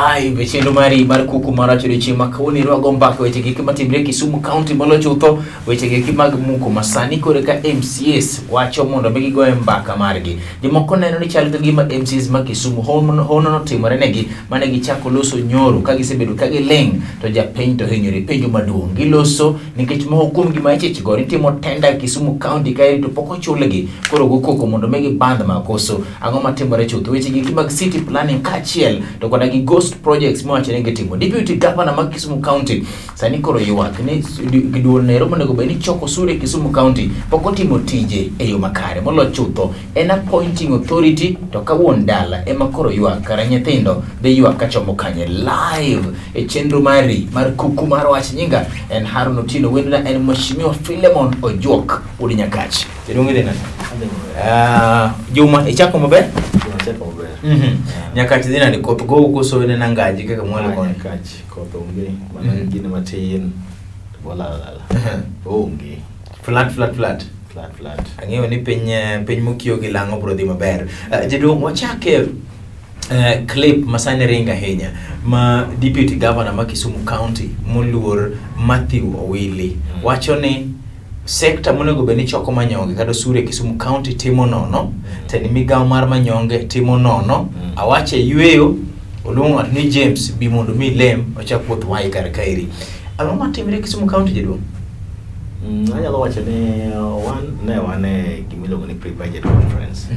Live e chenro mari mar kuku mar wach odiochieng' ma kawuono irwago mbaka weche giki matimre Kisumu County molo chutho weche giki mag muko masani kore ka MCAs wacho mondo mi gigoye mbaka margi. Jomoko neno ni chal ka gima MCAs ma Kisumu hono notimore negi mane gichako loso nyoro ka gisebedo ka giling' to japiny to hinyore. Penjo maduong' giloso nikech moko kuom gima ichich go nitimo tenda Kisumu County kaeri to pok ochulgi koro go koko mondo mi gibandh makoso ang'o matimore chutho weche giki mag city planning kaachiel to koda gi ghost projects miwacho ni gitimo. Deputy Governor ma Kisumu County sani koro ywak ni duol nero monego bed ni choko osuru e Kisumu County pok otimo tije e yo makare molo chutho en appointing authority to ka wuon dala ema koro ywak kara nyithindo dhi ywak kachomo kanye. Live e chenro mari mar kuku mar wach nyinga en Harun Otieno, wendona en Mheshimiwa Philemon Ojuok wuod Nyakach. Jaduong' idhi nade? Juma ichako maber? Achako maber. Nyakach dhi nade? Koth go koso en nangaji kaka mwalo koni? Nyakach koth onge, mana gine matin to bolal alala. Onge. Flat flat flat. Flat flat. Ang'eyo ni piny piny mokiewo gi lang'o biro dhi maber. Jaduong' wachake clip masani ringo ahinya ma Deputy Governor ma Kisumu County moluor Matthew Owili wacho ni sekta monego bed ni choko manyonge kata osuru e Kisumu County timo nono, to ni migawo mar manyonge timo nono. Awache yweyo oluongo ng'ato ni James bi mondo mi lem ochak wuoth wai kar kaeri. Ang'o matimre Kisumu County jaduong'? Anyalo wacho ni wan ne wan e gimiluongo ni pre-budget conference.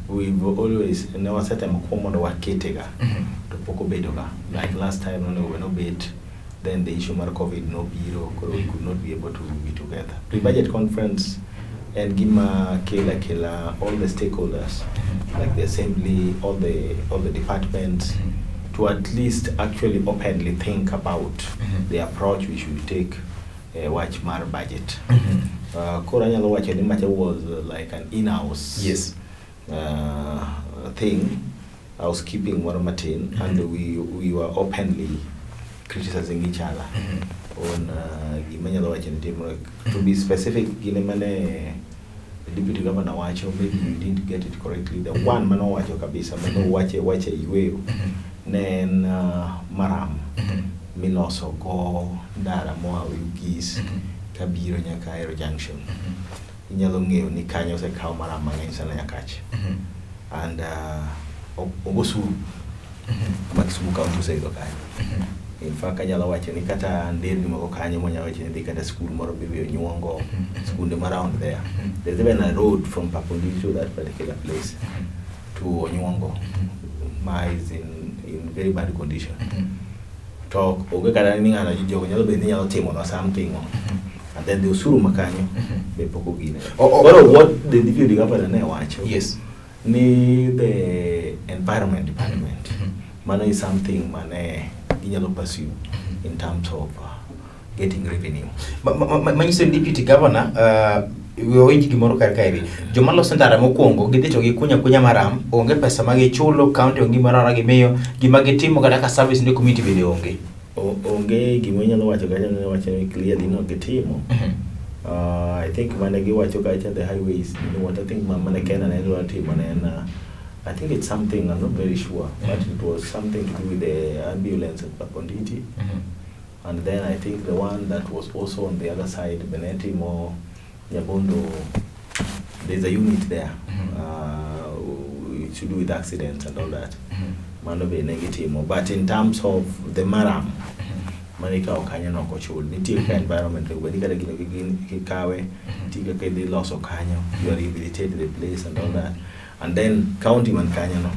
We've always ne wasetemo kuom mondo wakete ga to pok obedo ga. Like last time nonego bed nobet, then the issue mar COVID nobiro, koro we could not be able to be together. Pre-budget conference en gima kelo akela all the stakeholders, like the assembly, all the departments, to at least actually openly think about the approach we should take wach mar budget. Koro anyalo wacho ni macha was like an in-house thing, housekeeping moro matin, and we were openly criticizing each other on gima anyalo wacho ni timore. To be specific, gine mane the deputy governor wacho, maybe you didn't get it correctly. The one mane owacho kabisa, mane owache wache yweyo, ne en maram miloso go ndara moa Ugis kabiro nyaka Ahero Junction. Inyalo ng'eyo ni kanyo osekaw maram mang'eny sana Nyakach. And onge osuru ma Kisumu County oseyudo kanyo. In fact, anyalo wacho ni kata nderni moko kanyo mwanyalo wacho ni dhi kata skul moro be Onyuongo, skunde ma around there. There's even a road from Paponditi to that particular place to Onyuongo ma is in very bad condition. To onge kata ni ng'ano jogo nyalo bedo ni nyalo timonwa something. And then the osuru ma kanyo be pok ogine. Koro what the deputy governor ne wacho ni the environment department mano is something mane ginyalo pursue in terms of getting revenue. Manyiso ni deputy governor wawinj gimoro kar kaeri. Joma loso ndara mokwongo gidhi to gikunya kunya maram, onge pesa ma gichulo, county onge gimoro amora gimiyo, gima gitimo kata ka service ne community bende onge. Onge gima inyalo wacho kacha ne wacho ni clearly no gitimo. I think mane giwacho kacha the highways, you know what I think mane Kenya ne dwa timo ne en I think it's something, I'm not very sure, but it was something to do with the ambulance at Paponditi. And then I think the one that was also on the other side, Benetimo, Nyabondo, there's a unit there to do with accidents and all that. Mano be ne gitimo. But in terms of the maram, mane ikawo kanyo no ok ochul. Nitie kaka environment onego bed ni kata gino kikawe, nitie kaka idhi loso kanyo, you rehabilitate the place and all that. And then county man kanyo no,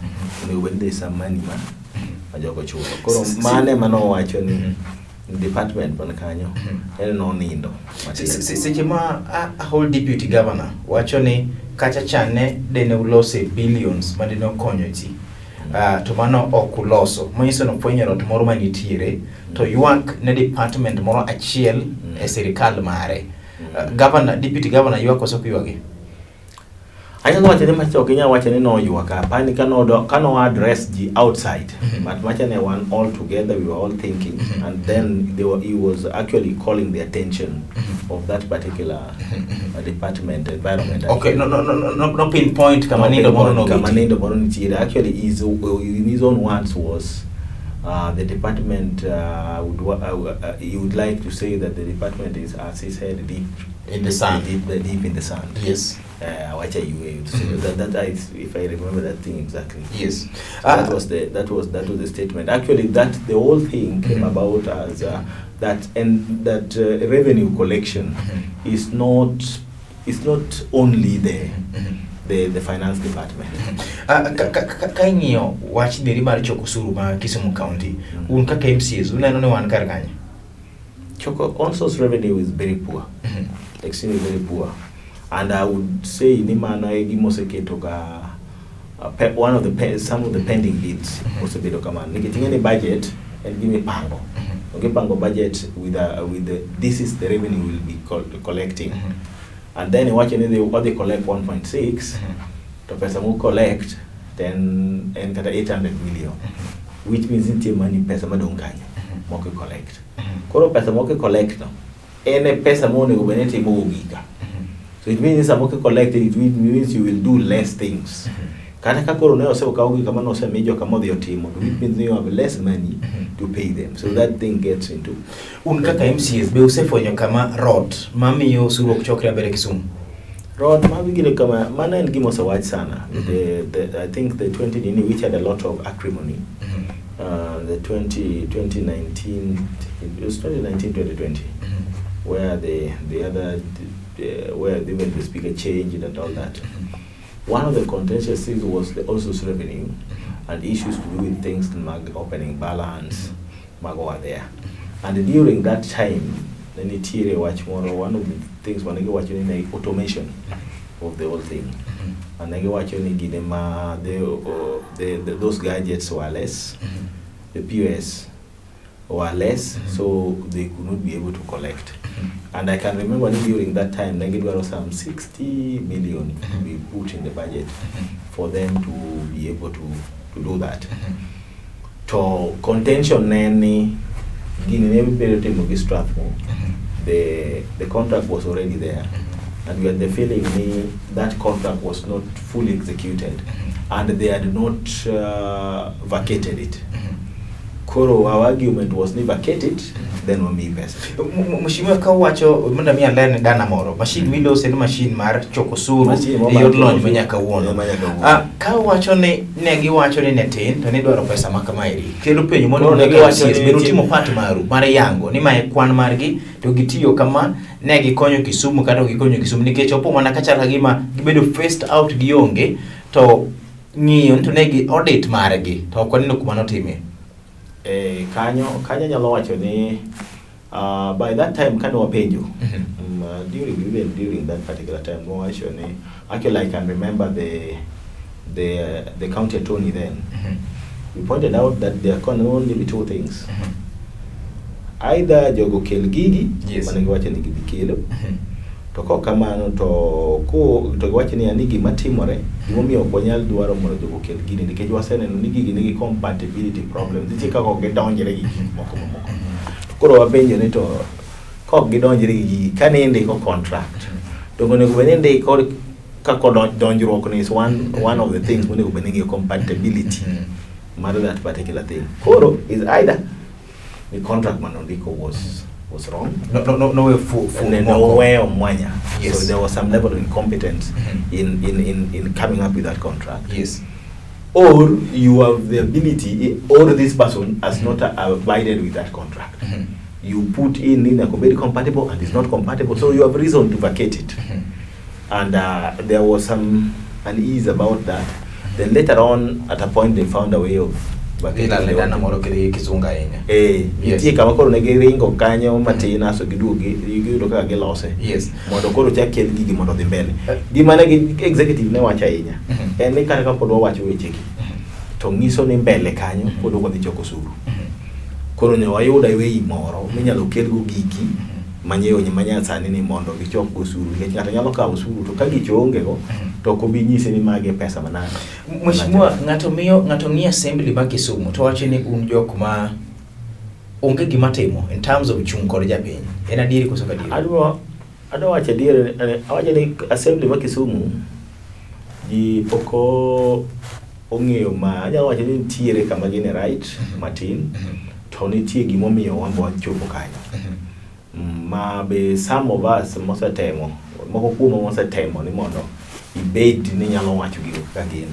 onego bed ni there is some money ma jogo chulo. Koro mane manowacho ni department man kanyo en nonindo matin. Seche ma a whole deputy governor wacho ni kacha chane dene ulose billions ma dine okonyo ji, to mano ok uloso, manyiso ni ofwenyo rot moro manitiere to ywak ne department moro achiel e sirikal mare. Governor, deputy governor ywak koso ok ywagi? Anyalo wacho ni macha ok inyal wacho ni noywak. Apani kano address ji outside, but macha ne wan all together, we were all thinking, and then he was actually calling the attention of that particular department, environment. Okay, no, pinpoint kama nindo moro kama nobetie. Nindo moro nitiere. Actually, in his own words was The department would he would like to say that the department is, as he said, deep in the sand. Deep in the sand. Wacha iwe. So that I, if I remember that thing exactly. So that was the that was the statement. Actually, that the whole thing came about as that and that revenue collection is not only the the finance department. Ka ing'iyo wach neri mar choko osuru ma Kisumu County, un kaka MCAs uneno ni wan kar kanye? Choko own source revenue is very poor, extremely very poor, and I would say ni mano e gima oseketo ga one of the some of the pending bills osebedo kamano nikech ing'e ni budget en gima ipango. Ok ipango budget with the, this is the revenue we'll be collecting, and then iwacho ni odhi collect 1.6, to pesa mu collect then en kata 800 million, which means nitie money, pesa madong' kanyo mok i collect. Koro pesa mok i collect no en e pesa monego bed ni itimo go gika. So it means sama ok i collect it, it means you will do less things. Kata ka koro ne osekaw gika mane osemi joka modhi otimo, it means you have less money to pay them. So that thing gets into Un kaka MCAs be usefwenyo kama rot mamiyo osuru ok chokre maber e Kisumu? Rod mag gine kama mano en gima osewach sana. The I think the 20 nini, which had a lot of acrimony, the 20, 2019, it was 2019 2020, where the other where even the speaker changed and all that. One of the contentious things was the also revenue and issues to do with things mag opening balance mago were there. And during that time, ne nitiere wach moro, one of the things mane giwacho ni ne automation of the whole thing. And ne giwacho ni gine ma the those gadgets were less, the POS were less, so they could not be able to collect. And I can remember ni during that time, ne gidwaro some 60 million to be put in the budget for them to be able to do that. To contention ne en ni gini ne bedo timo gi Strathmore. The contract was already there. And we had the feeling ni that contract was not fully executed and they had not vacated it. Koro our argument was ni vacate it, then wamiyi pesa. Mheshimiwa, ka uwacho mondo mi aler ne dana moro, mashin milose en mashin mar choko osuru Mashin e mar yor choko lony osuru. ma nyaka wuono. Ma nyaka wuono. Ka uwacho ni ne giwacho ni ne tin to nidwaro pesa ma kamaeri, kelo penjo mondo Koro ne kaka giwacho MCAs ni bende utimo part maru mar yango ni mae kwan margi to gitiyo kama ne gikonyo Kisumu kata ok gikonyo Kisumu, nikech opo mana ka chal ka gima gibedo phased out, gionge to ng'iyo ni to ne gi audit margi to ok waneno kuma notime. Kanyo nyalo wacho ni by that time kane wapenjo, during even during that particular time wawacho ni, actually I can remember the county attorney then, we pointed out that there can only be two things: either jogo kel gigi mane giwacho ni gidhi kelo, to kok kamano to ko to giwacho ni ani gima timore, gimomiyo ok wanyal dwaro mondo jogo okel gini nikech waseneno ni gigi nigi compatibility problems, nitie kaka ok gidonjre gi gik moko mamoko. Koro wapenjo ni to kok gidonjre gi gigi, kane indiko contract to onego bed ni indiko kaka donjruok ni is one of the things monego bed ni ng'iyo compatibility mar that particular thing. Koro is either the contract mane ondiko was wrong. No, fu And then moko. Noweyo mwanya. So there was some level of incompetence in coming up with that contract. Or you have the ability, or this person has not abided with that contract. You put in a very compatible and it's not compatible, so you have reason to vacate it. And there was some unease about that. Then later on, at a point, they found a way of vacating Ilal ne the dana whole moro kidhi Kizungu ahinya. Nitie kama koro ne giringo kanyo matin aso giduogo giyudo kaka gilose mondo koro chak kel gigi mondo odhi mbele. Gima ne gi executive ne wacho ahinya en ni kata kapod wawacho wechegi to nyiso ni mbele kanyo pod ok wadhi choko osuru. Koro ne wayudo way moro minyalo kelgo gigi manyiewo manyasani ni mondo gichok go osuru, nikech ng'ato nyalo kawo osuru to ka gicho onge go to ok obi nyise ni magi e pesa manade. Mheshimiwa, ng'ato miyo ng'ato ng'iyo assembly ma Kisumu to wacho ni un jok ma onge gima timo in terms of chung' kod japiny. En adieri koso ok adieri? Adwa wacho adier, awacho ni assembly ma Kisumu ji pok o ong'eyo ma anyalo wacho ni nitiere kama gin e right matin to nitie gimomiyo wan be wachopo kanyo. Ma be some of us mosetemo, moko kuomwa mosetemo ni mondo ibed ni inyalo wacho gigo kaka gin.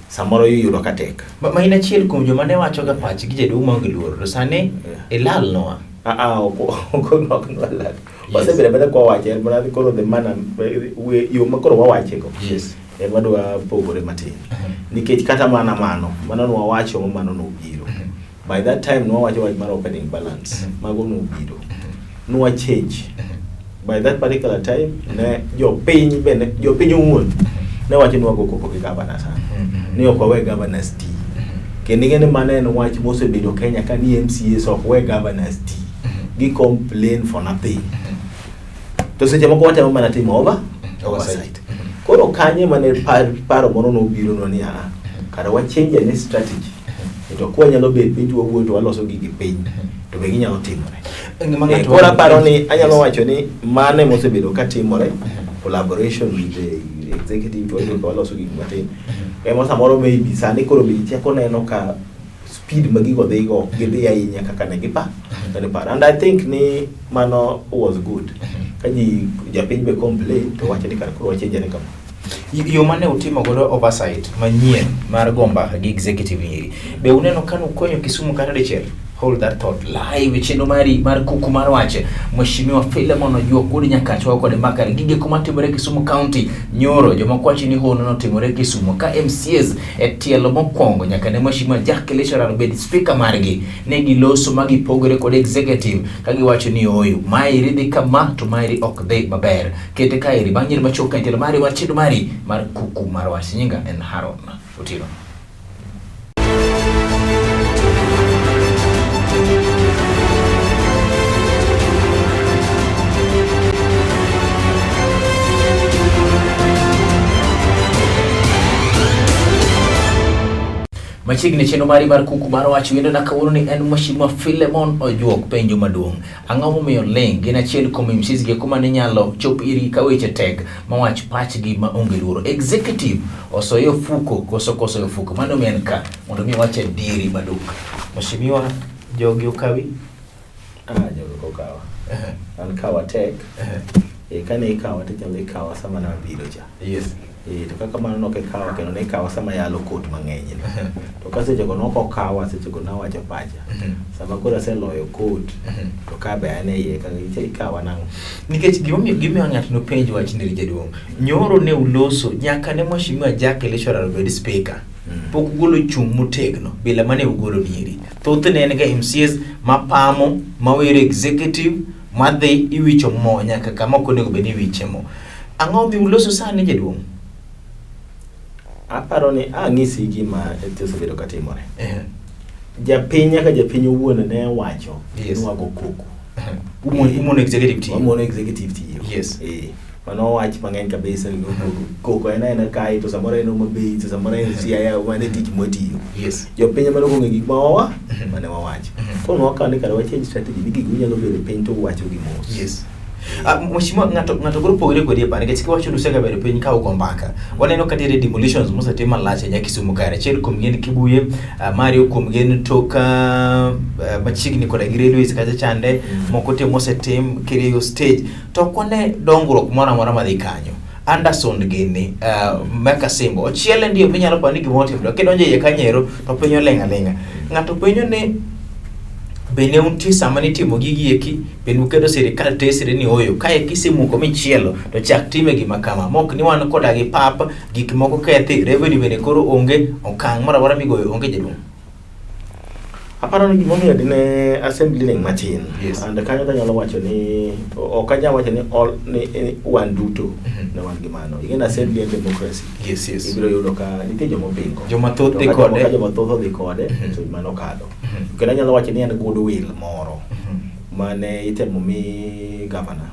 Samoro iyudo ka tek. Ma in achiel kuom joma ne wacho ga pachgi jaduong' maonge luoro to sani ilalnwa. Ah, ah, ok nwalal. Wasebedo abeda kwa wache, en mana koro the manner, yo ma koro wawachego. Ema dwa pogore matin. Nikech kata mana mano, mano nwawacho ma mano nobiro. By that time nwawacho wach mar opening balance, mago nobiro. Nwa change. By that particular time, ne jopiny bende, jopiny owuon, ne wacho ni wago koko gi gavana sana. Ni ok wawe governors ti. Kendo ing'e ni mano en wach mosebedo Kenya ka ni MCAs ok we governors ti. Gi complain for nothing. To seche moko watemo mana timo oversight. Koro kanye mane paro moro nobironwa ni aa, kara wa change ane strategy. To kwa nyalo bet piny to wawuoyo to waloso gigi piny, to be ginyalo timore. Koro aparo ni anyalo wacho ni mano ema osebedo ka timore, collaboration with the executive to wayudo ka waloso gik matin. Ema samoro maybe sani koro be ichako neno ka speed ma gigo dhigo ok gidhi ahinya kaka ne giparo. And I think ni mano was good. Ka ji japiny be complain to wacho ni kar koro wachange ane kama. Yo mane utimo godo oversight manyien mar go mbaka gi executive nyiri, be uneno ka nukonyo Kisumu kata dichiel? Hold that thought live chenro mari mar kuku mar wach. Mheshimiwa Philemon Ojuok wuod Nyakach kod mbaka gige kuma timore Kisumu County nyoro jomoko wacho ni hono notimore Kisumu ka MCAs e tielo mokwongo nyaka ne Mheshimiwa Jack Leshorar obed speaker margi ne giloso ma gipogore kod executive ka giwacho ni oyo maeri dhi kama to maeri ok dhi maber. Kete kaeri bang' nyiero machuok ka tielo mari mar chenro mari mar kuku mar wach. Nyinga en Haron Otieno. Machiegni chenro mari mar kuku mar wach wendo na kawuono ni en Mheshimiwa Philemon Ojuok. Penjo maduong', ang'o momiyo ling gin achiel kuom MCs gi kuma ne nyalo chop irgi ka weche tek mawach pachgi ma onge luoro. Executive osoyo ofuko koso kosoyo ofuko, mano omiyo en ka mondo mi wach adieri maduk. Mheshimiwa, jogi okawi? Ah, jogi ok okawa. An kawa tek. Kane ikawa to ichalo ikawa sama nabiro cha. To kaka mano nok ikawa kendo ne ikawa sama yalo kot mang'eny ni. To ka sechego nok okawa, sechego nawacho pacha. Sama koro aseloyo kot, to ka be an e iye ka ikawa nang'o? Nikech gimomiyo ng'ato nopenj wach ni jaduong', nyoro ne uloso nyaka ne Mheshimiwa Jack Leshorar obed speaker. Pok ugolo chung' motegno bila mane ugolo nieri. Thothne en ga MCAs mapamo, mawero executive, madhi iwicho mo nyaka kama ok onego bed ni iwiche mo. Ang'o mi uloso sani jaduong'? Aparo ni ang'isi gima osebedo ka timore. Japiny nyaka japiny owuon ne wacho ni wago koko. Umono executive tiyo. Wamono executive tiyo. Mano wach mang'eny kabisa. Koko en aena kae to samoro en Homa Bay, to samoro en Siaya, mano e tich mwatiyo. Jopiny ema nogong'e gik ma wawa, mane wawacho. Koro nwakawo ni kare wa change strategy ni gigo unyalo bedo piny to uwacho gi mos. Mheshimiwa, ng'ato koro pogore kodi e paro nikech kiwacho ni usega bedo piny ka ugo mbaka. Waneno ka nitiere demolitions mosetim malach ahinya Kisumu kae. Achiel kuom gi en Kibuye, Mario kuom gi en tok machiegni koda gi railways kacha chande, moko te mosetim Kerio stage. To ok wane dongruok moro amora madhi kanyo. Anderson gini, Meka Simbo, ochiele ndio minyalo paro ni gimoro otimore. Kidonjo iye kanyo to piny oling' aling'a. Ng'ato penjo ni be ne untie sama nitimo gigi eki, be nuketo sirikal tesre ni oyo, kae kisemuko michielo to chak time gima kama. Mok ni wan koda gi pap, gik moko kethi, revenue bende koro onge, okang' moro amora migoyo onge jaduong'. Aparo ni gimomiyo dine assembly ling matin. And kanyo tanyalo wacho ni ok anyal wacho ni all ni wan duto ne wan gi mano. Ing'e ni assembly en democracy. Ibiro yudo ka nitie joma opingo. Joma thoth dhi kode. Ka joma thoth odhi kode to mano kalo. Kendo anyalo wacho ni en goodwill moro mane itemo mi governor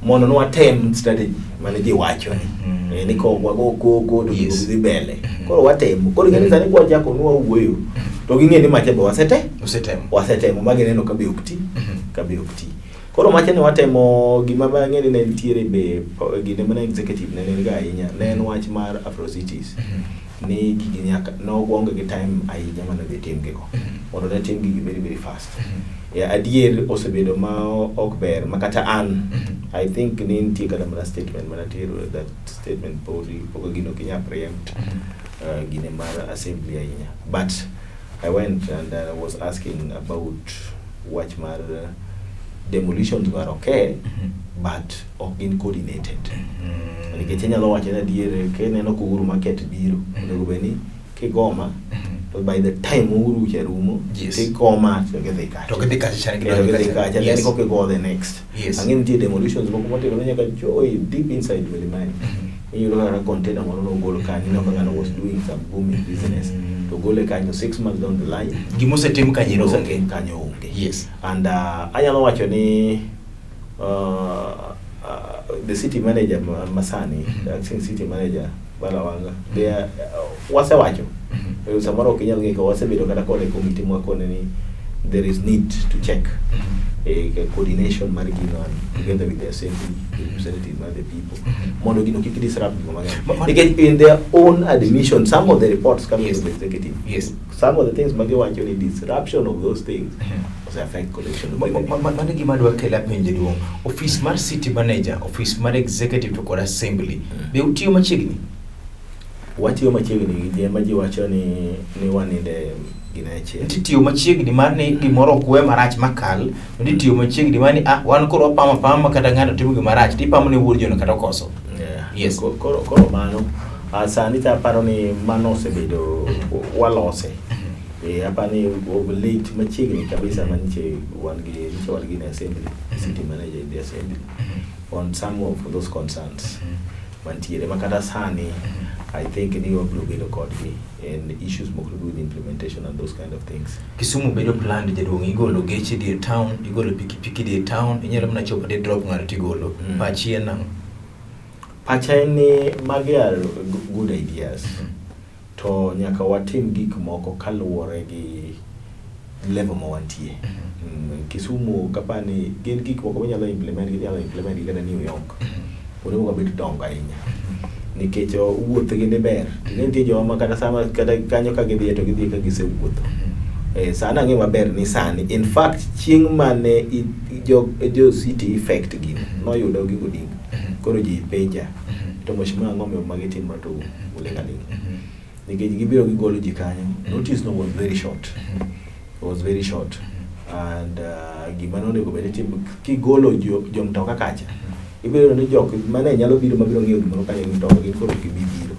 mondo nwatem strategy mane ji wacho ni ni ko wago koko to gigo dhi mbele. Koro watemo. Koro ing'e ni sani kwachako ni wawuoyo to ging'e ni macha be Usetemo. wasetemo ma gineno ka be ok ti, ka be ok ti. Koro macha ni watemo gima bang'e ni ne nitiere be gine mana executive ne en ga ahinya ne en wach mar Afrocities ni gigi nyaka nogonge gi time ahinya mane dhi timgi go mondo ne tim gigi very very fast. Yeah, adier osebedo ma ok ber ma kata an I think ni nitie kata mana statement mana tero that statement podi pok gino ok inyal preempt gine mar assembly ahinya, but I went and I was asking about wach mar demolitions were okay but ok gin coordinated, nikech inyalo wacho ni adier kineno ka Uhuru Market biro, onego bed ni kigoma to by the time Uhuru cha rumo tikoma to gidhi kacha. To gidhi kacha chande. Kendo gidhi kacha, then koka igo the next. Ang'e nitie demolitions moko motimore nyaka joy deep inside Milimani. Iyudo kaka container moro nogol kanyo, ineno ka ng'ano was doing some booming business, to gole kanyo 6 months down the line. Gimosetim kanyo onge. Gimosetim kanyo onge. And anyalo wacho ni the city manager masani, the acting city manager Balawanga, they are, wasewacho. Samoro ok inyal ng'eyo ka wasebedo kata kode e committee mwakone ni there is need to check coordination mar gino and together with the assembly, the representative mar the people, mondo gino kik disrupt gigo mang'eny, nikech in their own admission, some of the reports coming from the executive, some of the things magiwacho ni disruption of those things was affect collection of revenue. Mano gima adwa kelo apenjo duong'. Office mar city manager, office mar executive to kod assembly. Be utiyo machiegni? Watiyo machiegni gi ji ma ji wacho ni waninde gine achiel. Nitie tiyo machiegni mar ni gimoro ok we marach makal, to nitie tiyo machiegni mar ni ah, wan koro wapamo apama kata ng'ato timo gima rach, tipamo ne wuod jono kata okoso. Koro mano sani to aparo ni mano osebedo walose. Aparo ni of late machiegni kabisa manyiche wan gi nyiche wan gi assembly, city manager in the assembly on some of those concerns mantiere ma kata sani I think ni wabiro bedo kodgi and issues moko to do with implementation and those kind of things. Kisumu bedo planned, jaduong', igolo geche dier town, igolo pikipiki dier town, inyalo mana chopo di drop ng'ato tigolo. Pachi en nang'o? Pacha en ni magi are good ideas, to nyaka watim gik moko kaluwore gi level ma wantie. Kisumu kapani gin gik moko minyalo implement, ginyalo implement gi kata New York, kuonde moko bet dongo ahinya nikech wuoth gi ni ber. Ting'e nitie joma ma kata sama kata kanyo ka gidhiye to gidhiye ka gisewuotho. Sani ang'e maber ni sani in fact chieng' mane jo city effect gino noyudo gi Odinga, koro ji penja to mheshimiwa, ang'o miyo magi timore to uling' aling'a? Nikech gibiro gigolo ji kanyo, notice no was very short, was very short, and gima nonego bed ni timo kigolo jo mtoka kacha, ibiro yudo ni jok mane nyalo biro mabiro ng'iewo gimoro kanyo gi mtoka gin koro ok gibi biro.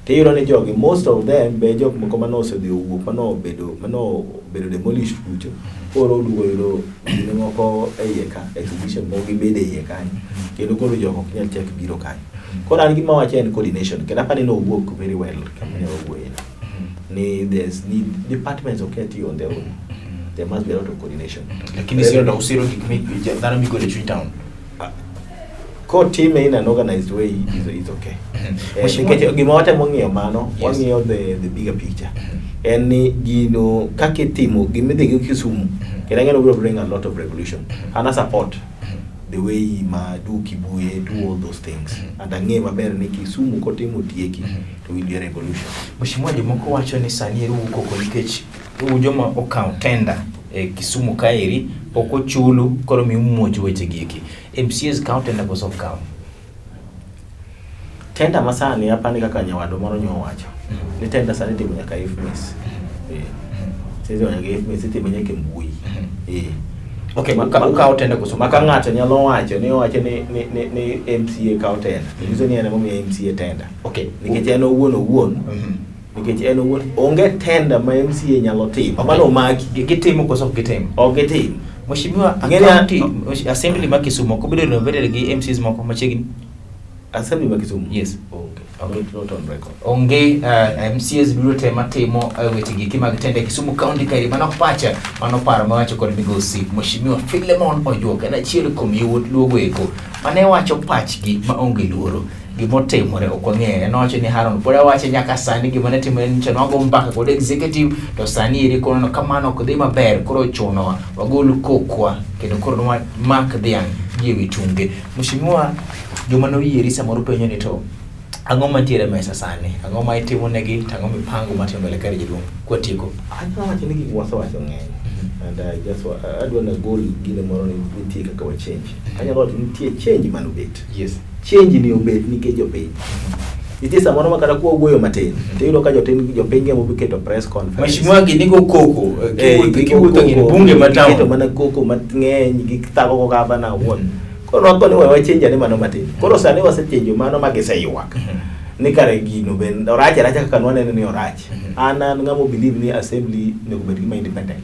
Tiyudo ni jogi, most of them be jok moko mane osedhi owuok mane obedo demolished kucho, koro oduogo yudo gine moko e iye ka, exhibition moko gibedo e iye kanyo kendo koro jogo ok nyal chak biro kanyo. Koro an gima wacho en coordination, kendo apani nowuok very well kama ne wawuoye ni there's need, departments ok nyal tiyo on their own, there must be a lot of coordination. Lakini siro ndo usiro gik mi dhano migolo e chuny town. Kotime in an organized way is okay. Nikech gima watemo ng'iyo mano, wang'iyo the bigger picture en ni gino kaka itimo gimidhi gi Kisumu, kendo ang'e ni obiro bring a lot of revolution. An a support the way ma do Kibuye do all those things, and ang'e maber ni Kisumu kotimo tieki to will be a revolution. Mheshimiwa, jomoko wacho ni sani eri uwuok oko nikech u joma okawo tender e Kisumu kaeri pok ochulu, koro miyo umuoch weche gi eki. MCAs kawo tender koso ok kaw? Tender masani apani kaka nyawadwa moro nyo owacho ni tender sani itimo nyaka IFMIS. Itimo nyaka IFMIS, itimo nyaka e mbui. Okay, ukawo tender koso? Maka ng'ato nyalo wacho ni owacho ni MCA kawo tender, nyiso ni en emomiyo MCA tender. Nikech en owuon owuon, nikech en owuon onge tender ma MCA nyalo timo. Mano omaki. Gitimo koso ok gitim? Ok gitim. Mheshimiwa, Ing'e ni county assembly ma Kisumu ok obedo renovated gi MCAs moko machiegni? Assembly ma Kisumu? Yes. Okay. Okay. Not on record. Onge MCAs duto te matimo weche giki mag tender e Kisumu County kaeri. Mano pacha, mano paro mawacho kod migosi Mheshimiwa Philemon Ojuok, en achiel kuom yawuot Luogo eko mane wacho pachgi maonge luoro. Gimotimore ok wang'eyo. En owacho ni Haron pod awache nyaka sani gima ne timore ni chon wago mbaka kod executive to sani eri koro neno kamano ok dhi maber, koro ochunowa wagol kokwa kendo koro mak dhiang' gi ewi tunge. Mheshimiwa, joma noyieri samoro penjo ni to ang'o mantiere e mesa sani? Ang'o ma itimo negi to ang'o mipango matimo mbele kare jaduong'? Kwatieko. Anyalo wacho ni gik mwasewacho ng'eny and I just adwa nagol gine moro ni nitie kaka wa change. Anyalo wacho ni nitie change manobet. Change ni obet nikech jopiny. Nitie samoro ma kata kwa wuoyo matin tiyudo ka jotin jopiny ema oketo press conference. Mheshimiwa ginigo koko kiwuotho gini bunge ma town. Giketo mana koko mang'eny githago go gavana wuon. Koro wakoni we wachange ane mano matin. Koro sani wasechange mano ma giseywak. Ni kare gino be orach aracha kaka nwaneno ni orach. An ng'ama believe ni assembly onego bed gima independent.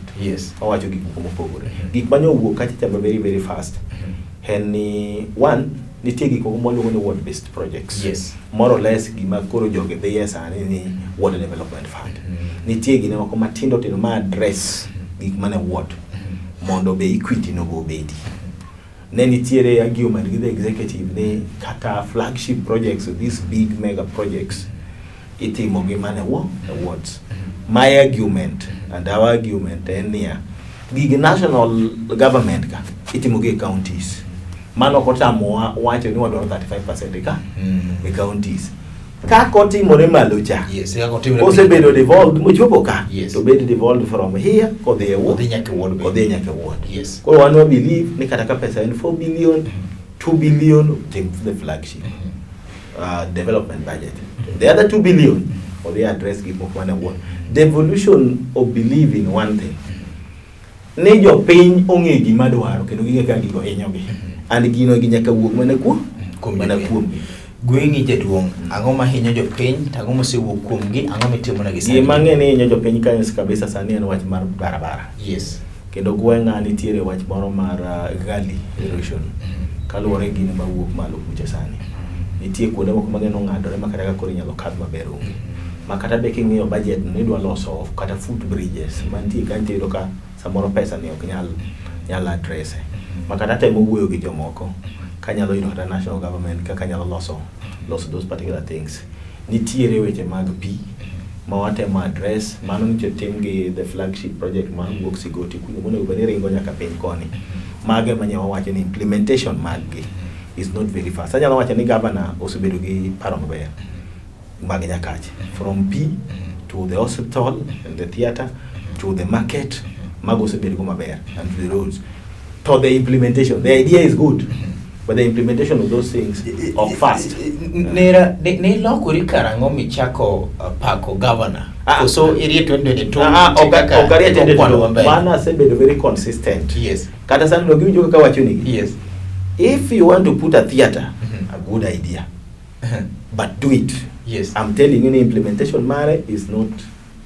Owacho gik moko mopogore. Gik manyo owuok kacha cha very very fast. En ni one nitie gik moko mwaluongo ni ward based projects. More or less gima koro jogi dhiye sani ni ward development fund. Nitie gine moko matindo tindo ma address gik mane ward mondo be equity no be obedi. Ne nitiere argument gi the executive ni kata flagship projects, these big mega projects itimo gi mane wards. My argument and our argument en niya, gigi national government ka itimo gi e counties. Mano ok otamowa wacho ni wadwaro 35% ka e counties. Kaka otimore malo cha osebedo devolved mochopo ka to bed devolved from here kodhi e ward, kodhi nyaka e ward. Koro wan wa believe ni kata ka pesa en 4 billion, 2 billion tim the flagship development budget. The other 2 billion odhi address gik moko mane ward. Devolution of believe in one thing. Ni jopiny ong'e gima dwaro kendo ging'e kaka gigo hinyogi. And gino gi nyaka wuog mana kuom mana kuomgi. Gweng'i jaduong', ang'o ma hinyo jopiny to ang'o mosewuok kuomgi, ang'o mitimonegi sani? Gima ang'e ni hinyo jopiny kanyo kabisa sani en wach mar barabara. Kendo gweng'a nitiere wach moro mar gully erosion. Kaluwore gi gino mawuok malo kucha sani. Nitie kuonde moko mang'eny ong'adore ma kata ka koro inyalo kadh maber onge. Ma kata be king'iyo budget no nidwa loso kata foot bridges mantie kanyo tiyudo ka samoro pesa ni ok nyal address. Ma kata temo wuoyo gi jomoko kanyalo yudo kata national government kaka nyalo loso those particular things. Nitiere weche mag pi ma watemo address, mano nitie tim gi the flagship project mar wuok Sigoti kuno monego bed ni ringo nyaka piny koni. Mago ema nya wawacho ni implementation mag gi is not very fast. Anyalo wacho ni governor osebedo gi paro maber mag Nyakach from P to the hospital and the theater to the market, mago osebedo go maber, and to the roads. To the implementation, the idea is good, but the implementation of those things ok fast. Nera ne lokori karang'o michako pako governor? Koso irie 2022? Ok arie 2022. Mano asebedo very consistent. Kata sani no giwinjo kaka wacho nigi. If you want to put a theater, a good idea, but do it. I'm telling you, the implementation mare is not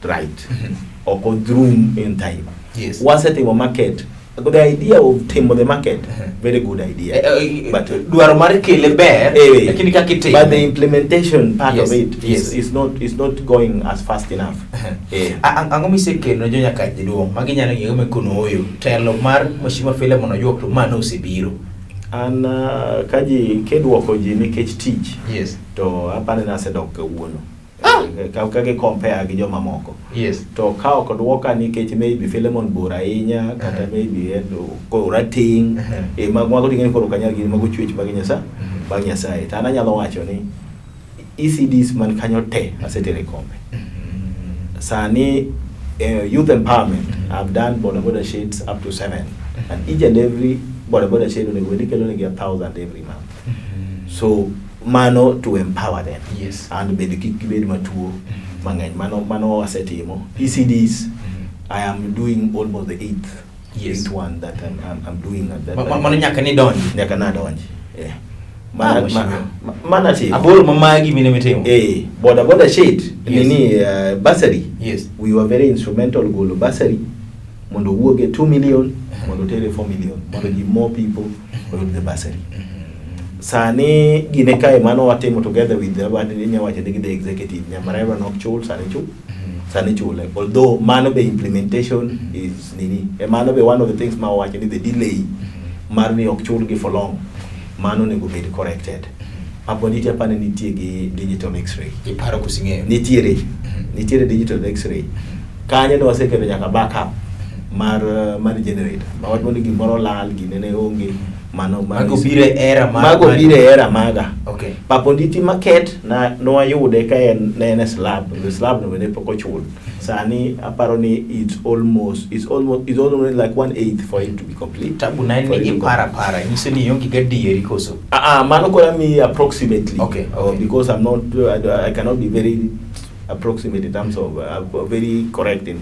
right. Ok odrum in time. Wasetimo market. The idea of timo the market, very good idea. But dwaro mar kele ber, lakini kaka itime. But the implementation part of it is not going as fast enough. Ang'o misekelo ne jo Nyakach jaduong' magi nyalo ng'eyo mikono oyo telo mar Mheshimiwa Philemon Ojuok to mano osebiro. An ka ji kidwoko ji nikech tich, to apani nasedok kawuono. Ka gi compare gi joma moko. To ka ok dwoka nikech maybe Philemon bor ahinya kata maybe en orateng', mago ting'e koro ok anyal gini, mago chwech mag Nyasaye, mag Nyasaye. To an anyalo wacho ni ECDs man kanyo te asetere kombe. Sani youth empowerment, I've done boda boda sheds up to 7, and each and every boda boda shed onego bed ni kelo negi 1,000 every month. So mano to empower them. And bed kik gibed matuo mang'eny. Mano wasetimo. ECDs, I am doing almost the eighth one that I'm doing at that time. Mano nyaka ni donji. Nyaka na donji. Yeah. Mana timo. Aboro ma magi mine mitimo. Boda boda shed, nini bursary. We were very instrumental golo bursary mondo wuoge 2 million mondo tere 4 million mondo ji more people oyud the bursary. Sani gine kae mano watimo together with the inya wacho ni the executive Nyamarewa nok chul sani chul. Sani chule. Although mano be implementation is nini. E mano be one of the things ma wacho ni the delay mar ni ok chul gi for long. Mano onego bed corrected. Pap Onditi apani nitie gi digital x-ray. Iparo koso ing'eyo? Nitiere. Nitiere digital x-ray. Kanyo ne waseketo nyaka backup mar generator. Mawach mondo gimoro lal, ginene onge, mano Mago biro e era mar Mago biro e era maga. Okay. Pap Onditi market na nwayude ka en ne en e slab, the slab no bende pok ochul. Sani aparo ni it's almost like one eighth for it to be complete. Tabu na en For ni it to iparo apara, nyiso ni ionge gadieri koso? Ah, ah, mano koro mi approximately. Okay. Because I'm not, I cannot be very approximate in terms of, very correct in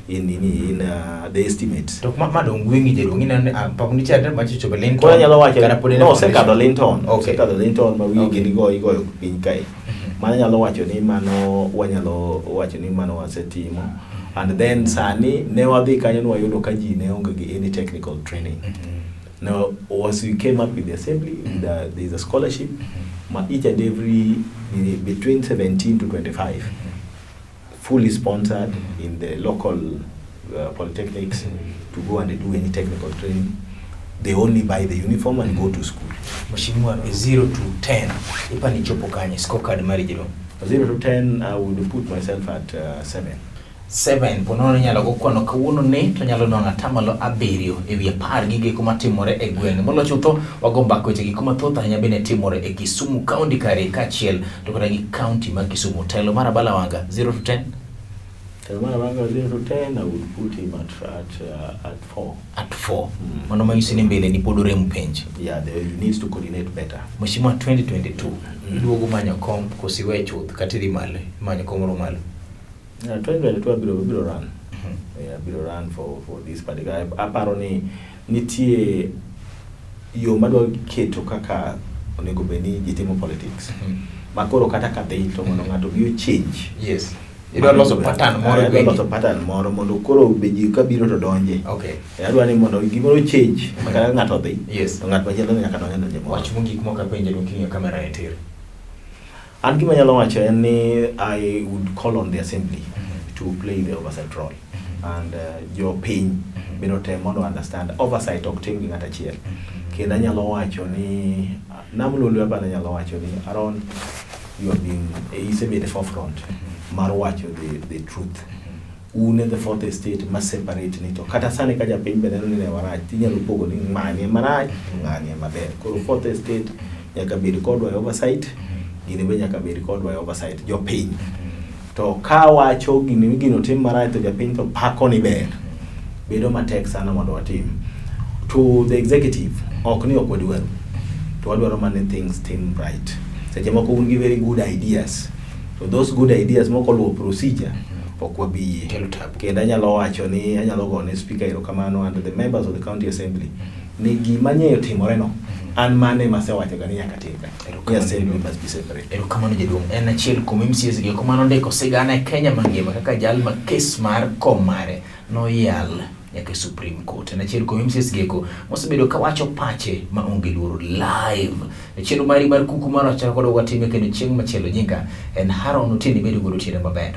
the estimates. To ma dong gweng'i jaduong' ineno ni ah, Pap Onditi ade macho chopo Linton. Koro anyalo wacho kata pod en e no osekadho foundation. Linton, osekadho Linton ma wiye gini go igoyo piny kae. Mano anyalo wacho ni mano wanyalo wacho ni mano wasetimo. And then sani ne wadhi kanyo ne wayudo ka ji ne onge gi any technical training. Now, as we came up with the assembly, there is a scholarship, ma each and every between 17 to 25, fully sponsored in the local polytechnics to go and do any technical training. They only buy the uniform and go to school. Mheshimiwa, 0 to 10 ipani chopo kanye scorecard mari jaduong'? 0 to 10, I would put myself at 7. 7 ponono inyalo go kwano kawuono ni to nyalo nwang'o atamalo 7 ewi 10 gi giko matimore e gwenge molo chutho wago mbaka weche giko mathoth ahinya bende timore e Kisumu County kare kaachiel to kata gi county ma Kisumu telo mar Abala Wanga 0 to 10. Telo mar Abanga 0 to 10, I would put him at 4. At 4. Mm. Mano manyiso ni mbele ni pod orem penj. Yeah, he needs to coordinate better. Mheshimiwa, 2022 iduogo manyo kom koso iwe chuth kata idhi malo manyo kom moro malo? Yeah, 2022 abiro run. Yeah, abiro run for this particular. Aparo ni nitie yo madwa keto kaka onego bed ni ji timo politics. Ma koro kata kadhi to mondo ng'ato bi change. Yes, idwa loso pattern moro e Adwa gweng'i. loso pattern moro mondo koro be ji kabiro to donje. Adwa ni mondo gimoro change ma kata ng'ato odhi. To ng'at machielo nyaka donje donje moro. Wach mogik mok apenjo dong king'iyo kamera e tir. An gima anyalo wacho en ni I would call on the assembly to play the oversight role. And jopiny bende otem mondo understand oversight ok tim gi ng'at achiel. Kendo anyalo wacho ni Nam Lolwe apani anyalo wacho ni Aaron, you have been isebedo e forefront mar wacho the truth. Un e the fourth estate ma separate ni to kata sani ka japiny be neno ni ne warach tinyalo pogo ni ng'ani ema rach to ng'ani ema ber. Koro fourth estate nyaka bed kodwa e oversight, gini be nyaka bed kodwa e oversight jopiny. To ka wacho gini ni gino tim marach to japiny to pako ni ber, bedo matek sana mondo watim. To the executive, ok ni ok wadwaru, to wadwaro mana ni things tim right. Seche moko un gi very good ideas, to those good ideas mok oluwo procedure ok wabi yie. Kelo tabu. Kendo anyalo wacho ni anyalo gone speaker erokamano and the members of the county assembly ni gima nye otimore no an mane masewacho ga ni nyaka timre. Ni assembly must be separate. Erokamano jaduong'. En achiel kuom MCAs gi eko manondiko sigana e Kenya mangima kaka jal ma kes mar kom mare noyal nyaka e Supreme Court. En achiel kuom MCAs gi eko mosebedo kawacho pache ma onge luoro live. E chenro mari mar kuku mar wach kod watime kendo chieng' machielo nyinga en Haron Otieno, ibedo godo otieno maber.